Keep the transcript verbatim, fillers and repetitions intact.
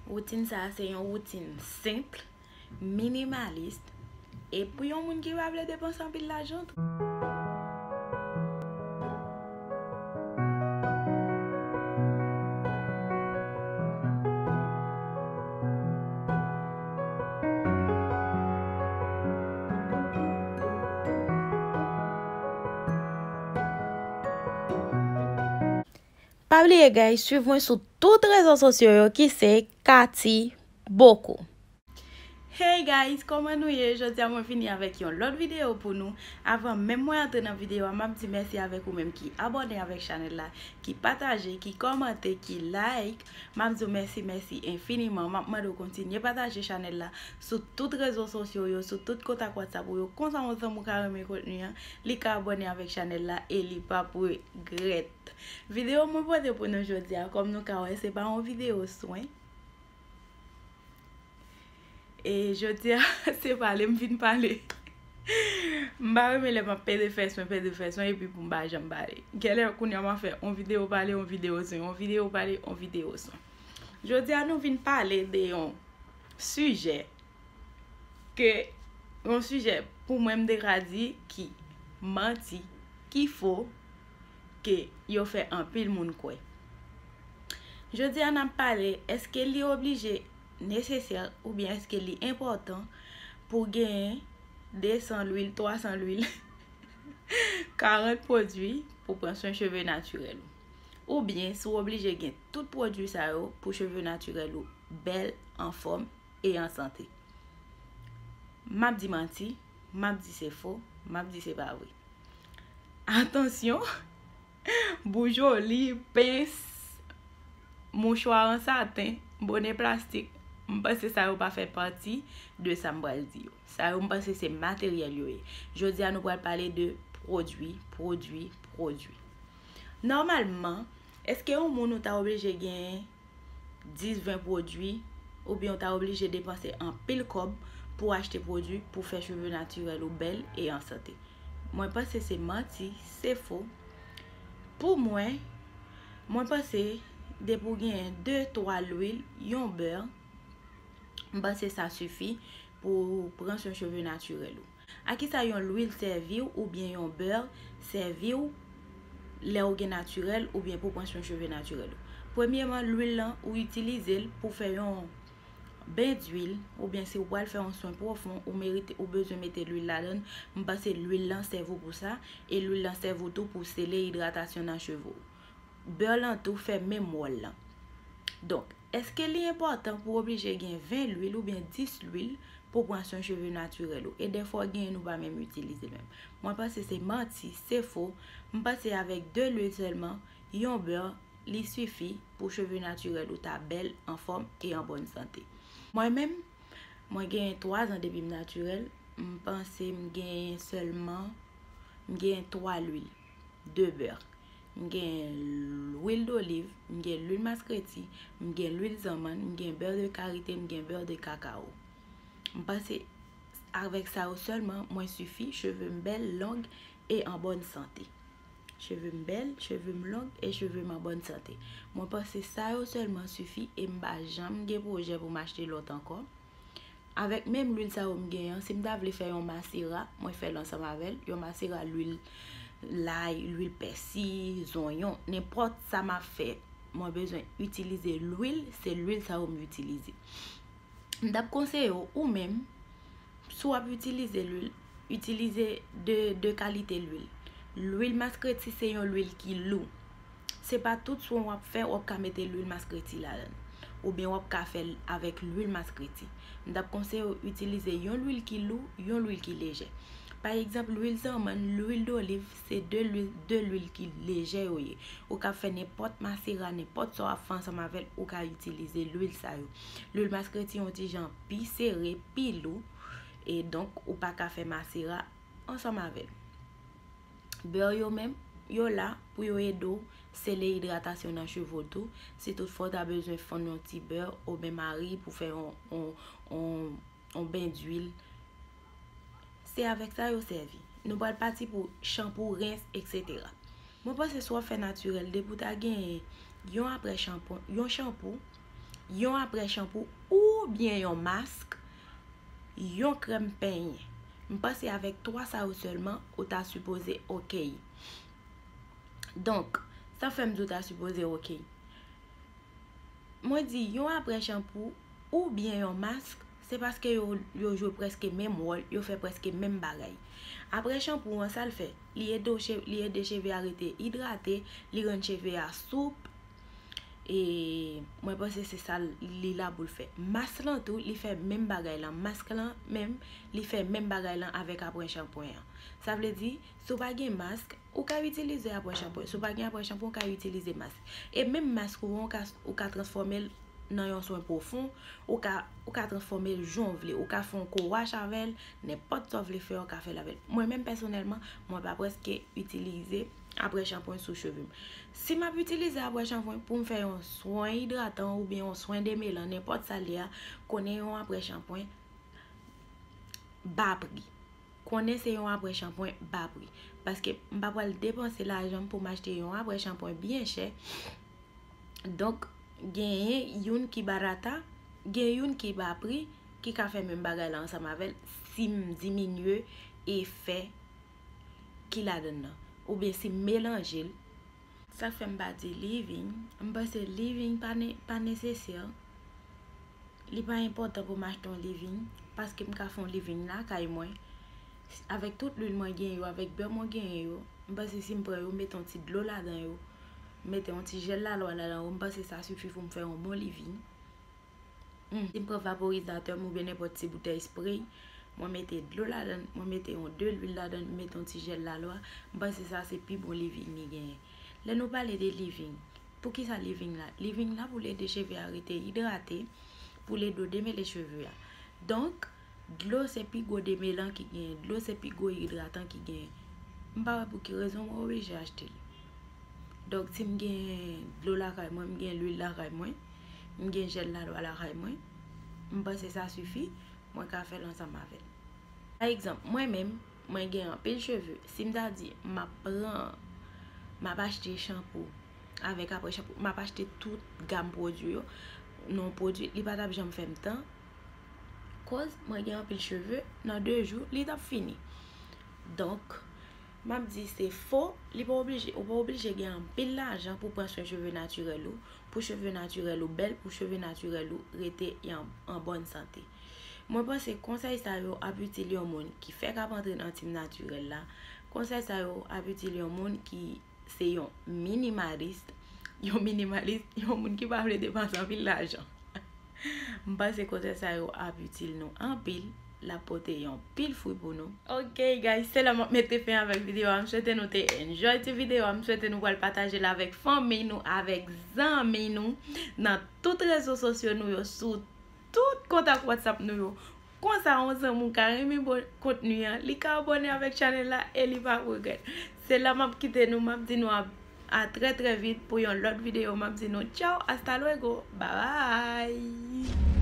Woutin sa a se yon woutin senp, minimalis, e pou yon moun ki pa vle depanse anpil lajan tou. Pa bliye, guys, swiv mwen sou tout rezo sosyo yo ki se Cathy Bocco. Hey guys, kòman nou ye? Jodi a mwen vini avèk yon lòt videyo pou nou. Avan menm mwen antre nan videyo a, m ap di mèsi avèk ou menm ki abòne avèk chanèl la, ki pataje, ki kòmante, ki like. M ap di w mèsi, mèsi enfiniman. M ap mande w kontinye pataje chanèl la sou tout rezo sosyo yo, sou tout kontak WhatsApp ou yo. Konsa yon zanmi w ka renmen kontni an, li ka abòne avèk chanèl la e li p ap regrèt. Videyo mwen pote pou nou jodi a, kòm nou ka wè, se pa yon videyo swen. E jodi a, se pale m vin pale. M pa renmen lè m ap pede fè swen, pede fè swen, epi pou m pa janm pale. Genlè kounye a m ap fè on videyo pale, on videyo swen, on videyo pale, on videyo swen. Jodi a, nou vin pale de yon sijè ke, yon sijè pou mwen m te ka di ki manti, ki fo, ke yo fè anpil moun kwè. Jodi a n ap pale, èske li oblije nesesè oubyen èske li enpòtan pou genyen de san lwil, twa san lwil, karant pwodui pou pran swen cheve natirèl ou? Oubyen si w oblije gen tout pwodui sa yo pou cheve natirèl ou bèl, anfòm e an sante? M ap di manti, m ap di se fo, m ap di se pa vre. Atansyon, boujoli, pens, mouchwa an saten, bonè plastik, m panse sa yo pa fè pati de sa m pral di yo. Sa yo, m panse se materyèl yo ye. Jodi a, nou pral pale de pwodui, pwodui, pwodui. Nòmalman, èske yon moun ou ta oblije genyen dis, ven pwodui, oubyen w ta oblije depanse anpil kòb pou achte pwodui pou fè cheve natirèl ou bèl e an sante? Mwen panse se manti, se fo. Pou mwen, mwen panse depi w genyen de, twa lwil, yon bè, m panse sa sifi pou w pran swen cheve natirèl ou. A kisa yon lwil sèvi w oubyen yon bè sèvi w lè w gen natirèl oubyen pou pran swen cheve natirèl ou? Premyeman, lwil lan, ou itilize l pou fè yon ben d'huile, oubyen si w pral fè yon swen pwofon, ou merite, ou bezwen mete lwil ladan l. M panse lwil lan sèvi w pou sa, e lwil lan sèvi w tou pou sele idratasyon nan cheve w. Bè lan tou fè menm wòl lan. Donk, èske li enpòtan pou w oblije gen ven lwil oubyen dis lwil pou pran swen cheve natirèl ou? E dèfwa w genyen, ou pa menm itilize l menm. Mwen panse se manti, se fo. M panse avèk de lwil sèlman, yon bè, li sifi pou cheve natirèl ou ta bèl, anfòm e an bòn sante. Mwen menm, mwen genyen twa zan depi m natirèl. M panse m genyen sèlman, m genyen twa lwil, de bè. M gen lwil doliv, m gen lwil maskreti, m gen lwil zanmann, m gen bè de karite, m gen bè de kakao. M panse avèk sa yo sèlman, mwen sifi, cheve m bèl, long e an bòn sante. Cheve m bèl, cheve m long e cheve m an bòn sante. Mwen panse sa yo sèlman sifi e m pa janm gen pwojè pou m achte lòt ankò. Avèk menm lwil sa yo m genyen an, si m ta vle fè yon masera, mwen fè l ansanm avè l, yon masera lwil lay, lwil pèsi, zonyon, nenpòt sa m ap fè, mwen bezwen itilize lwil, se lwil sa yo m itilize. M t ap konseye w, ou menm, si w ap itilize lwil, itilize de, de kalite lwil. Lwil maskreti se yon lwil ki lou. Se pa tout swen w ap fè, w ap ka mete lwil maskreti ladan l. Oubyen w ap ka fè l avèk lwil maskreti. M t ap konseye w itilize yon lwil ki lou, yon lwil ki lejè. Pa egzanp, lwil zanmann, lwil doliv, se de lwil, de lwil ki lejè yo ye. Ou ka fè nenpòt masera, nenpòt sa w ap fè ansanm avè l, ou ka itilize lwil sa yo. Lwil maskreti yon ti jan pi sere, pi lou, e donk ou pa ka fè masera ansanm avè l. Bè yo menm, yo la pou yo ede w sele idratasyon nan cheve w tou. Si toutfwa w ta bezwen fonn yon ti bè oubyen mari pou fè yon, yon, yon, yon ben d'huile, se avèk sa yo sèvi. Nou pral pati pou chanpou, rens, etsetera. Mwen panse si w ap fè natirèl, depi w ta genyen yon apre chanpou, yon chanpou, yon apre chanpou oubyen yon mask, yon krèm penyen. M panse avèk twa sa yo sèlman, ou ta sipoze oke. Donk, sa fè m di w ta sipoze oke. Mwen di yon apre chanpou oubyen yon mask, se paske yo, yo jwe prèske menm wòl, yo fè prèske menm bagay. Apre chanpou an, sa l fè? Li ede w che-, li ede cheve a rete idrate, li rann cheve a soup. E mwen panse se sa l, li la pou l fè. Mask lan tou, li fè menm bagay lan. Mask lan menm, li fè menm bagay lan avèk apre chanpwen an. Sa vle di, si w pa gen mask, ou ka itilize apre chanpwen. Si w pa gen apre chanpwen, ou ka itilize mask. E menm mask ou an, ou ka, ou ka transfòme l nan yon swen pwofon, ou ka, ou ka transfòme l jan w vle, ou ka fè yon co-wash avè l, nenpòt sa w vle fè, ou ka fè l avè l. Mwen menm pèsonèlman, mwen pa prèske itilize apre chanpwen sou cheve m. Si m ap itilize apre chanpwen pou m fè yon swen idratan oubyen yon swen demelan, nenpòt sa l ye a, konnen yon apre chanpwen ba pri. Konnen se yon apre chanpwen ba pri. Paske m pa pral depanse lajan m pou m achte yon apre chanpwen byen chè. Donk, genyen youn ki barata, gen youn ki ba pri, ki ka fè menm bagay la ansanm avè l si m diminye efè ki ladan l nan. Oubyen si m melanje l. Sa k fè m pa di leave-in, m panse leave-in pa ne-, pa nesesè. Li pa enpòtan pou m achte yon leave-in, paske m ka fè yon leave-in lakay mwen. Avèk tout lwil mwen gen yo, avèk bè mwen genyen yo, m panse si m pran yo, m mete yon ti dlo ladan yo, m mete yon ti jèl lalwa ladan yo, m panse sa sifi pou m fè yon bon leave-in. Hmm. Si m pran vaporizatè m oubyen nenpòt ti boutèy spray, mwen mete dlo ladan l, mwen mete yon de lwil ladan l, m mete yon ti jèl lalwa, m panse sa se pi bon leave-in li genyen. Lè nou pale de leave-in, poukisa leave-in la? Leave-in la pou l ede cheve a rete idrate, pou l ede w demele cheve a. Donk, dlo se pi gwo demelan ki genyen, dlo se pi gwo idratan ki genyen. M pa wè pou ki rezon mwen oblije achte l. Donk, si m gen dlo lakay mwen, m gen lwil lakay mwen, m gen jèl lalwa lakay mwen, m panse sa sifi, mwen ka fè l ansanm avè l. Pa egzanp, mwen menm, mwen gen anpil cheve. Si m ta di m ap pran, m ap achte chanpou avèk apre chanpou, m ap achte tout gam pwodui yo nan yon pwodui, li pa t ap janm fè m tan. Koz mwen gen anpil cheve, nan de jou, li t ap fini. Donk, m ap di se fo, li pa oblije, ou pa oblije gen anpil lajan pou pran swen cheve natirèl ou, pou cheve natirèl ou bèl, pou cheve natirèl ou rete an, an bòn sante. Mwen panse konsèy sa yo ap itil yon moun ki fèk ap antre nan team natirèl la. Konsèy sa yo ap itil yon moun ki se yon minimalis. Yon minimalis, yon moun ki pa vle depanse anpil lajan. M panse konsèy sa yo ap itil nou anpil. L ap pote yon pil fwi pou nou. Ok, guys, se la m ap mete fen avèk videyo a. M swete nou te enjoy ti videyo a. M swete nou pral pataje l avèk fanmi nou, avèk zanmi nou, nan tout rezo sosyo nou yo, sou tout kontak WhatsApp nou yo. Konsa, yon zanmi w ka renmen bon kontni an, li ka abòne avèk chanèl la e li p ap regrèt. Se la m ap kite nou, m ap di nou a, a trè, trè vit pou yon lòt videyo. M ap di nou tchaw, hasta luego, babay!